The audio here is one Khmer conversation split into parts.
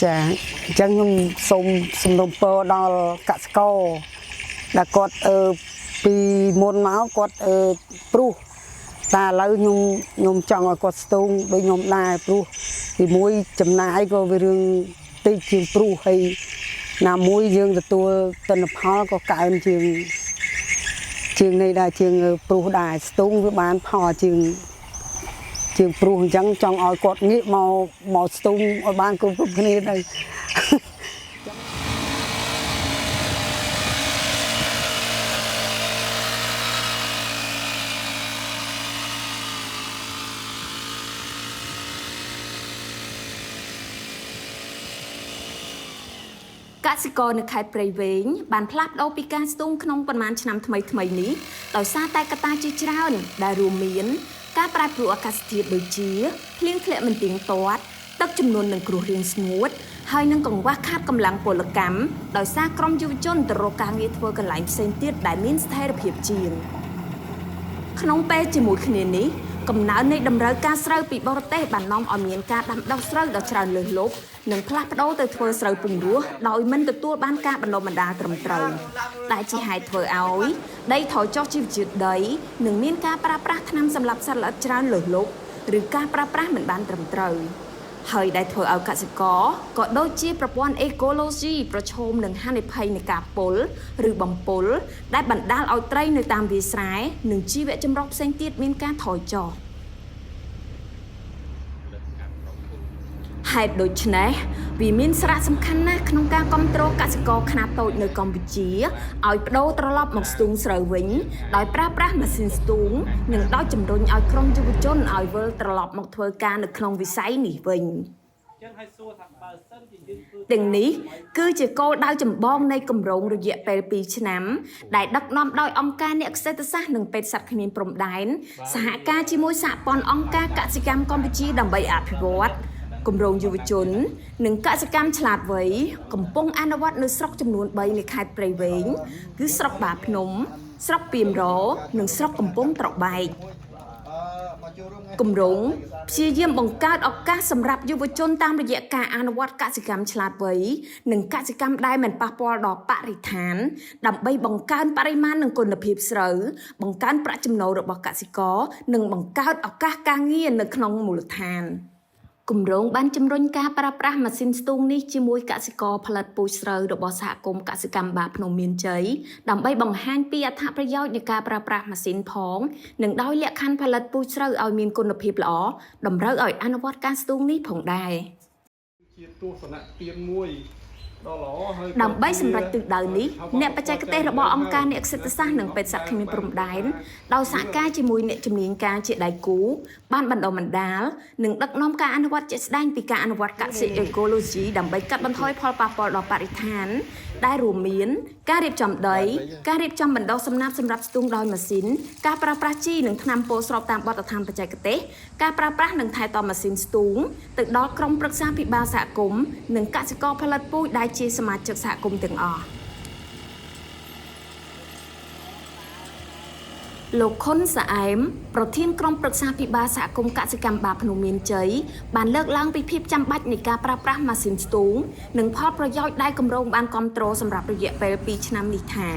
ចាអញ្ចឹងខ្ញុំសូមសំណូមពរដល់កសិករដែលគាត់អឺពីមុនមកគាត់អឺព្រុសតែឥឡូវខ្ញុំខ្ញុំចង់ឲ្យគាត់ស្ទូងដូចខ្ញុំដែរព្រោះទីមួយចំណាយក៏វារឿងតិចជាងព្រុសហើយណាមួយយើងទទួលទិន្នផលក៏កើនជាងជាងនេះដែរជាងព្រុសដែរស្ទូងវាបានផលជាងជាងព្រុសអញ្ចឹងចង់ឲ្យគាត់ងាកមកមកស្ទូងឲ្យបានគ្រប់គ្រប់គ្នាទៅ កសិករនៅខេត្តព្រៃវែងបានផ្លាស់ប្ដូរពីការស្ទូងក្នុងប៉ុន្មានឆ្នាំថ្មីៗនេះដោយសារតែកត្តាជាច្រើនដែលរួមមាន ការប្រែប្រួលអាកាសធាតុដូចជាភ្លៀងធ្លាក់មិនទៀងទាត់ទឹកជំនន់និងគ្រោះរាំងស្ងួតហើយនិងកង្វះខាតកម្លាំងពលកម្មដោយសារក្រុមយុវជនទៅរកការងារធ្វើកន្លែងផ្សេងទៀតដែលមានស្ថិរភាពជាង ក្នុងពេលជាមួយគ្នានេះកំណើននៃតម្រូវការស្រូវពីបរទេសបាននាំឲ្យមានការដាំដុះស្រូវដ៏ច្រើនលើសលប់និងផ្លាស់ប្ដូរទៅធ្វើស្រូវពង្រោះដោយមិនទទួលបានការបណ្ដុះបណ្ដាលត្រឹមត្រូវដែលជាហេតុធ្វើឲ្យដីថយចុះជីវជាតិដីនិងមានការប្រើប្រាស់ថ្នាំសម្លាប់សត្វល្អិតច្រើនលើសលប់ឬការប្រើប្រាស់មិនបានត្រឹមត្រូវហើយដែលធ្វើឲ្យកសិករក៏ដូចជាប្រព័ន្ធអេកូឡូស៊ីប្រឈមនឹងហានិភ័យនៃការពុលឬបំពុលដែលបណ្ដាលឲ្យត្រីនៅតាមវាលស្រែនិងជីវៈចម្រុះផ្សេងទៀតមានការថយចុះហេតុដូច្នេះវាមានសារៈសំខាន់ណាស់ក្នុងការគ្រប់គ្រងកសិករខ្នាតតូចនៅកម្ពុជាឲ្យប្ដូរត្រឡប់មកស្ទូងស្រូវវិញដោយប្រើប្រាស់ម៉ាស៊ីនស្ទូងនិងដោយជំរុញឲ្យក្រុមយុវជនឲ្យវិលត្រឡប់មកធ្វើការនៅក្នុងវិស័យនេះវិញទាំងនេះគឺជាគោលដៅចម្បងនៃគម្រោងរយៈពេល2ឆ្នាំដែលដឹកនាំដោយអង្គការអ្នកក្សេត្រសាស្ត្រនិងពេទ្យសត្វគ្មានព្រំដែនសហការជាមួយសហព័ន្ធអង្គការកសិកម្មកម្ពុជាដើម្បីអភិវឌ្ឍគម្រោងយុវជន និងកសិកម្មឆ្លាតវៃកំពុងអនុវត្តនៅស្រុកចំនួន3នៃខេត្តព្រៃវែងគឺស្រុកបាភ្នំ ស្រុកពាមរនិងស្រុកកំពង់ត្របែកគម្រោងព្យាយាមបង្កើតឱកាសសម្រាប់យុវជនតាមរយៈការអនុវត្តកសិកម្មឆ្លាតវៃនិងកសិកម្មដែលមិនប៉ះពាល់ដល់បរិស្ថាន ដើម្បីបង្កើនបរិមាណនិងគុណភាពស្រូវបង្កើនប្រាក់ចំណូលរបស់កសិករនិងបង្កើតឱកាសការងារនៅក្នុងមូលដ្ឋានគម្រោងបានជំរុញការប្រើប្រាស់ម៉ាស៊ីនស្ទូងនេះជាមួយកសិករផលិតពូជស្រូវរបស់សហគមន៍កសិកម្មបាភ្នំមានជ័យដើម្បីបង្ហាញពីអត្ថប្រយោជន៍នៃការប្រើប្រាស់ម៉ាស៊ីនផងនិងដោយលក្ខខណ្ឌផលិតពូជស្រូវឲ្យមានគុណភាពល្អតម្រូវឲ្យអនុវត្តការស្ទូងនេះផងដែរ ជាទស្សនៈទានមួយដ៏ល្អហើយ ដើម្បីសម្រេចទិសដៅនេះអ្នកបច្ចេកទេសរបស់អង្គការអ្នកក្សេត្រសាស្ត្រនិងពេទ្យសត្វគ្មានព្រំដែនដោយសហការជាមួយអ្នកជំនាញការជាដៃគូបានបណ្ដុះបណ្ដាលនិងដឹកនាំការអនុវត្តជាក់ស្ដែងពីការអនុវត្តកសិអេកូឡូស៊ីដើម្បីកាត់បន្ថយផលប៉ះពាល់ដល់បរិស្ថាន ដែលរួមមាន ការរៀបចំដីការរៀបចំបណ្ដុះសំណាបសម្រាប់ស្ទូងដោយម៉ាស៊ីនការប្រើប្រាស់ជីនិងថ្នាំពុលស្របតាមបទដ្ឋានបច្ចេកទេសការប្រើប្រាស់និងថែទាំម៉ាស៊ីនស្ទូងទៅដល់ក្រុមប្រឹក្សាភិបាលសហគមន៍និងកសិករផលិតពូជដែលជាសមាជិកសហគមន៍ទាំងអស់លោកខុនសាអែមប្រធានក្រុមប្រឹក្សាភិបាលសហគមន៍កសិកម្មបាភ្នំមានជ័យបានលើកឡើងពីភាពចាំបាច់នៃការប្រើប្រាស់ម៉ាស៊ីនស្ទូងនិងផលប្រយោជន៍ដែលគម្រោងបានគ្រប់គ្រងសម្រាប់រយៈពេល2ឆ្នាំនេះថា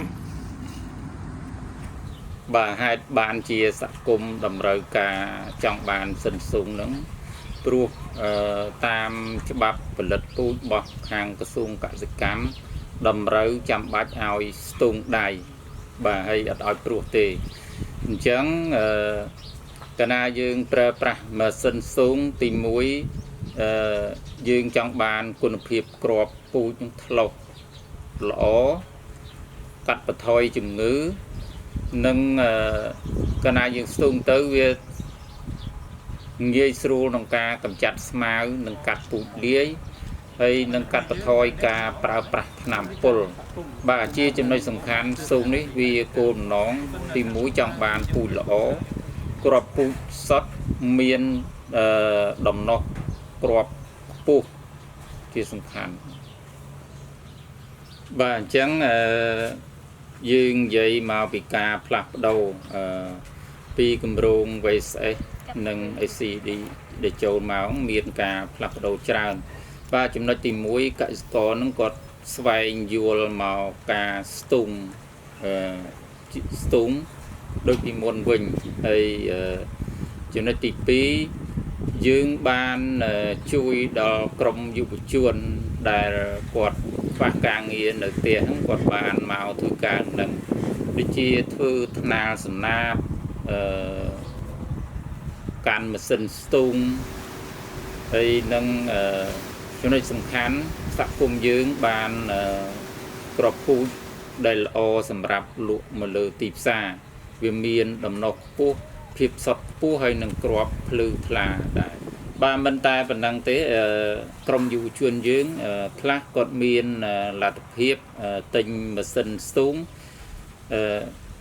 បាទហេតុបានជាសហគមន៍តម្រូវការចង់បានសិនស៊ុងហ្នឹងព្រោះអឺតាមច្បាប់ផលិតពូជរបស់ខាងក្រសួងកសិកម្មតម្រូវចាំបាច់ឲ្យស្ទូងដៃបាទហើយអត់ឲ្យព្រោះទេអញ្ចឹងអឺកាលណាយើងប្រើប្រាស់ម៉ាស៊ីនស៊ូងទី1អឺយើងចង់បានគុណភាពគ្រាប់ពូជនឹងថ្លោះល្អកាត់បន្ថយជំងឺ និងអឺកាលណាយើងស្ទូងទៅវាងាយស្រួលក្នុងការកម្ចាត់ស្មៅនិងកាត់ពូជលាយហើយនឹងកាត់បន្ថយការប្រើប្រាស់ថ្នាំពុលបាទជាចំណុចសំខាន់ស្ទូងនេះវាគោលបំណងទី1ចង់បានពូជល្អគ្រាប់ពូជសុទ្ធមានអឺដំណោះគ្រាប់ខ្ពស់ជាសំខាន់បាទអញ្ចឹងអឺ យើងនិយាយមកពីការផ្លាស់ប្ដូរអឺពីគម្រោង VSS និង ACD ដែលចូលមកមានការផ្លាស់ប្ដូរច្រើន បាទចំណុចទី1កសិករនឹងគាត់ស្វែងយល់មកការស្ទូងអឺស្ទូងដូចពីមុនវិញហើយចំណុចទី2យើងបានជួយដល់ក្រុមយុវជនដែលគាត់ខ្វះការងារនៅផ្ទះហ្នឹងគាត់បានមកធ្វើការនឹងដូចជាធ្វើថ្នាលសំណាបអឺកាន់ម៉ាស៊ីនស្ទូងហើយនឹងចំណុចសំខាន់សហគមន៍យើងបានក្របពូជដែលល្អសម្រាប់លក់មកលើទីផ្សារវាមានដំណុះខ្ពស់ភាពសុទ្ធខ្ពស់ហើយនឹងគ្រាប់ភ្លឺថ្លាដែរបាទមិនតែប៉ុណ្ណឹងទេក្រមយុវជនយើងខ្លះគាត់មានលទ្ធភាពទិញម៉ាស៊ីនស្ទូង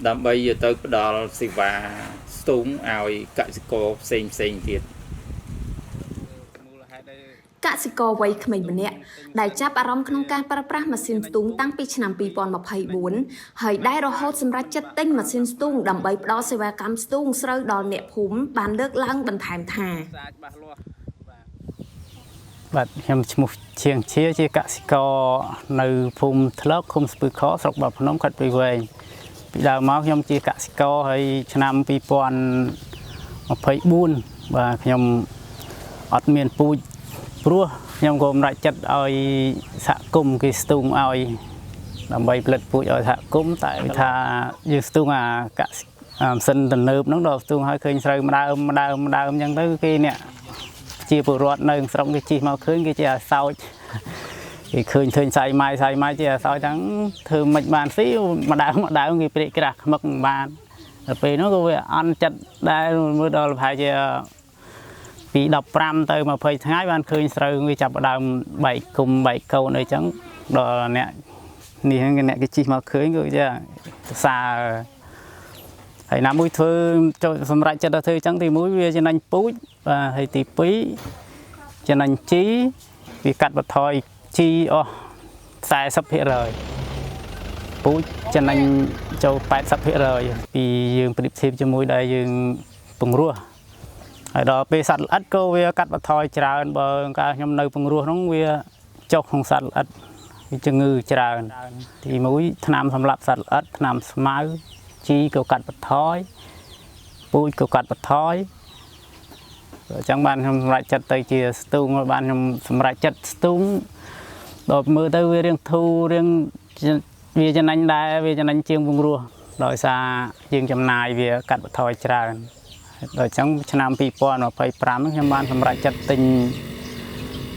ដើម្បីទៅផ្ដល់សេវាស្ទូងឲ្យកសិករផ្សេងផ្សេងទៀត កសិករវ័យក្មេងម្នាក់ដែលចាប់អារម្មណ៍ក្នុងការប្រើប្រាស់ម៉ាស៊ីនស្ទូងតាំងពីឆ្នាំ2024ហើយដែលរហូតសម្រេចចិត្តទិញម៉ាស៊ីនស្ទូងដើម្បីផ្ដល់សេវាកម្មស្ទូងស្រូវដល់អ្នកភូមិបានលើកឡើងបន្ថែមថា បាទខ្ញុំឈ្មោះឈៀងជាជាកសិករនៅភូមិធ្លកឃុំស្ពឺខស្រុកបាភ្នំខេត្តព្រៃវែងពីដើមមកខ្ញុំជាកសិករហើយឆ្នាំ2024បាទខ្ញុំអត់មានពូជព្រោះខ្ញុំក៏សម្រេចចិត្តឲ្យសហគមន៍គេស្ទូងឲ្យដើម្បីផលិតពូជឲ្យសហគមន៍តែថាយើងស្ទូងអាកសិម៉ាស៊ីនទំនើបហ្នឹងដល់ស្ទូងឲ្យឃើញស្រូវម្ដើមម្ដើមម្ដើមអញ្ចឹងទៅគេអ្នកជាពលរដ្ឋនៅស្រុកគេជិះមកឃើញគេជាអាសោចគេឃើញឃើញសាយម៉ាយសាយម៉ាយជាអាសោចទាំងធ្វើមិនបានស៊ីម្ដើមម្ដើមគេព្រិចក្រាស់ខ្មឹកមិនបានដល់ពេលនោះក៏វាអន់ចិត្តដែរមើលដល់ប្រហែលជាពី15ទៅ20ថ្ងៃបានឃើញស្រូវវាចាប់ដើមបែកគុំបែកកូនអីចឹងដល់អ្នកនេះហ្នឹងអ្នកគេជិះមកឃើញក៏ជាសរសើរហើយណាមួយធ្វើចូលសម្រាប់ចិត្តដល់ធ្វើចឹងទី1វាចំណេញពូជបាទហើយទី2ចំណេញជីវាកាត់បន្ថយជីអស់40%ពូជចំណេញចូល80%ពីយើងប្រៀបធៀបជាមួយដែលយើងពង្រោះហើយដល់ពេលសត្វល្អិតក៏វាកាត់បន្ថយច្រើនបើកាលខ្ញុំនៅពង្រោះហ្នឹងវាចុះក្នុងសត្វល្អិតវាជំងឺច្រើនទី1ថ្នាំសម្រាប់សត្វល្អិតថ្នាំស្មៅជីក៏កាត់បន្ថយពូជក៏កាត់បន្ថយអញ្ចឹងបានខ្ញុំសម្រេចចិត្តទៅជាស្ទូងបានខ្ញុំសម្រេចចិត្តស្ទូងដល់មើលទៅវារៀងធូររៀងវាចំណេញដែរវាចំណេញជាងពង្រោះដោយសារយើងចំណាយវាកាត់បន្ថយច្រើនដល់អញ្ចឹងឆ្នាំ2025ខ្ញុំបានសម្រេចចិត្តទិញ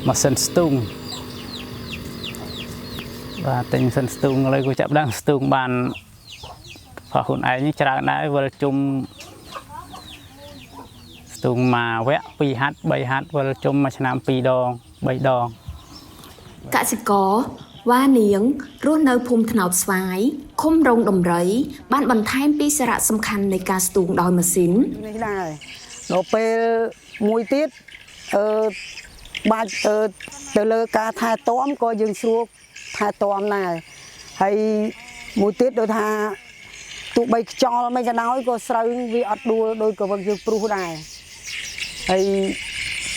ម៉ាស៊ីនស្ទូងបាទទិញម៉ាស៊ីនស្ទូងឥឡូវក៏ចាប់ដើមស្ទូងបានផលខ្លួនឯងនេះច្រើនដែរវិលជុំស្ទូងមួយវគ្គ2ហាត់3ហាត់វិលជុំមួយឆ្នាំ2ដង3ដង កសិករវ៉ានាងរស់នៅភូមិថ្នោតស្វាយឃុំរងដំរីបានបន្ថែមពីសារៈសំខាន់នៃការស្ទូងដោយម៉ាស៊ីន នេះដែរដល់ពេលមួយទៀតអឺបាច់អឺទៅលើការថែទាំក៏យើងស្រួលថែទាំដែរហើយមួយទៀតដូចថាទោះបីខ្យល់មិនក៏ដោយក៏ស្រូវវាអត់ដួលដោយក៏វឹកយើងព្រុសដែរហើយ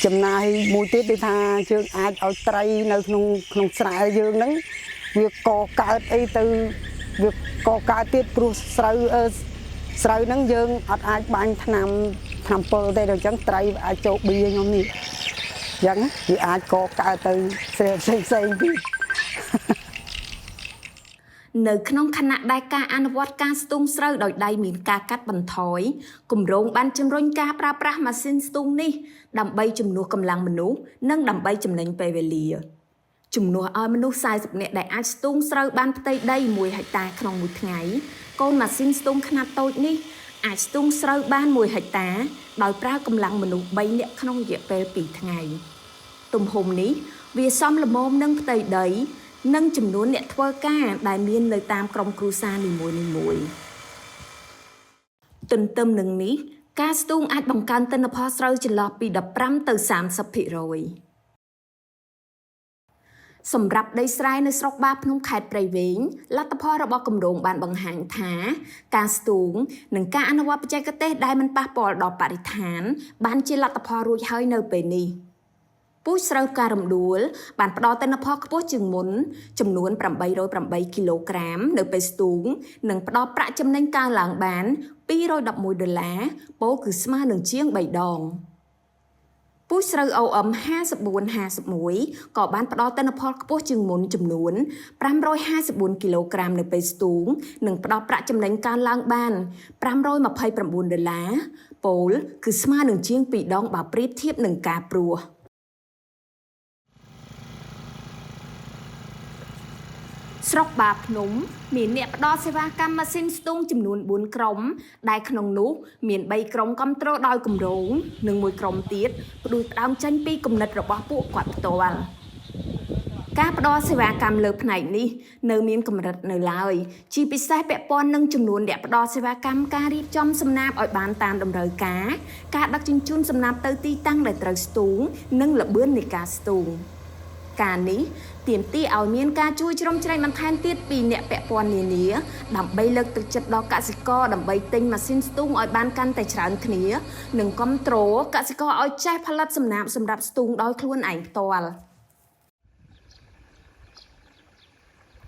ចំណាយមួយទៀតដូចថាយើងអាចឲ្យត្រីនៅក្នុងក្នុងស្រែយើងហ្នឹងវាកកើតអីទៅវាកកើតទៀតព្រោះស្រូវស្រូវហ្នឹងយើងអត់អាចបាញ់ថ្នាំថ្នាំពុលទេដល់អញ្ចឹងត្រីអាចចូលបៀខ្ញុំនេះអញ្ចឹងវាអាចកកើតទៅផ្សេងផ្សេងទៀត នៅក្នុងខណៈដែលការអនុវត្តការស្ទូងស្រូវដោយដៃមានការកាត់បន្ថយគម្រោងបានជំរុញការប្រើប្រាស់ម៉ាស៊ីនស្ទូងនេះដើម្បីជំនួសកម្លាំងមនុស្សនិងដើម្បីចំណេញពេលវេលាជំនួសឲ្យមនុស្ស40នាក់ដែលអាចស្ទូងស្រូវបានផ្ទៃដី1ហិកតាក្នុងមួយថ្ងៃកូនម៉ាស៊ីនស្ទូងខ្នាតតូចនេះអាចស្ទូងស្រូវបាន1ហិកតាដោយប្រើកម្លាំងមនុស្ស3នាក់ក្នុងរយៈពេល2ថ្ងៃទំហំនេះវាសមល្មមនឹងផ្ទៃដីនិងចំនួនអ្នកធ្វើការដែលមាននៅតាមក្រុមគ្រួសារនីមួយៗទន្ទឹមនឹងនេះការស្ទូងអាចបង្កើនទិន្នផលស្រូវចន្លោះពី15ទៅ30%សម្រាប់ដីស្រែនៅស្រុកបាភ្នំខេត្តព្រៃវែងលទ្ធផលរបស់គម្រោងបានបង្ហាញថាការស្ទូងនិងការអនុវត្តបច្ចេកទេសដែលមិនប៉ះពាល់ដល់បរិស្ថានបានជាលទ្ធផលរួចហើយនៅពេលនេះ។ ពូជស្រូវផ្ការំដួល បានផ្ដល់ទិន្នផលខ្ពស់ជាងមុនចំនួន808គីឡូក្រាមនៅពេលស្ទូង និងផ្ដល់ប្រាក់ចំណេញកើនឡើងបាន211ដុល្លារពោលគឺស្មើនឹងជាង3ដងពូជស្រូវ OM 5451ក៏បានផ្ដល់ទិន្នផលខ្ពស់ជាងមុនចំនួន554គីឡូក្រាមនៅពេលស្ទូង និងផ្ដល់ប្រាក់ចំណេញកើនឡើងបាន529ដុល្លារពោលគឺស្មើនឹងជាង2ដងបើប្រៀបធៀបនឹងការព្រោះស្រុកបាភ្នំមានអ្នកផ្ដល់សេវាកម្មម៉ាស៊ីនស្ទូងចំនួន4ក្រុម ដែលក្នុងនោះមាន3ក្រុមគ្រប់គ្រងដោយគម្រោងនិងមួយក្រុមទៀតផ្ដួចផ្ដើមចេញពីគំនិតរបស់ពួកគាត់ផ្ទាល់ការផ្ដល់សេវាកម្មលើផ្នែកនេះនៅមានកម្រិតនៅឡើយជាពិសេសពាក់ព័ន្ធនឹងចំនួនអ្នកផ្ដល់សេវាកម្មការរៀបចំសំណាបឲ្យបានតាមតម្រូវការការដឹកជញ្ជូនសំណាបទៅទីតាំងដែលត្រូវស្ទូង និងល្បឿននៃការស្ទូងការនេះទាមទារឲ្យមានការជួយជ្រោមជ្រែងបន្ថែមទៀតពីអ្នកពាក់ព័ន្ធនានាដើម្បីលើកទឹកចិត្តដល់កសិករដើម្បីទិញម៉ាស៊ីនស្ទូងឲ្យបានកាន់តែច្រើនគ្នា និងគ្រប់គ្រងកសិករឲ្យចេះផលិតសំណាបសម្រាប់ស្ទូងដោយខ្លួនឯងផ្ទាល់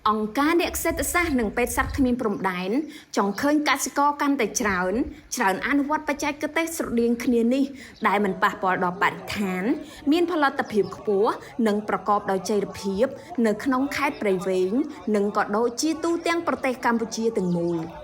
អង្គការអ្នកក្សេត្រសាស្ត្រនិងពេទ្យសត្វគ្មានព្រំដែនចង់ឃើញកសិករកាន់តែច្រើនច្រើនអនុវត្តបច្ចេកទេសស្រដៀងគ្នានេះដែលមិនប៉ះពាល់ដល់បរិស្ថាន មានផលិតភាពខ្ពស់និងប្រកបដោយចីរភាព នៅក្នុងខេត្តព្រៃវែងនិងក៏ដូចជាទូទាំងប្រទេសកម្ពុជាទាំងមូល។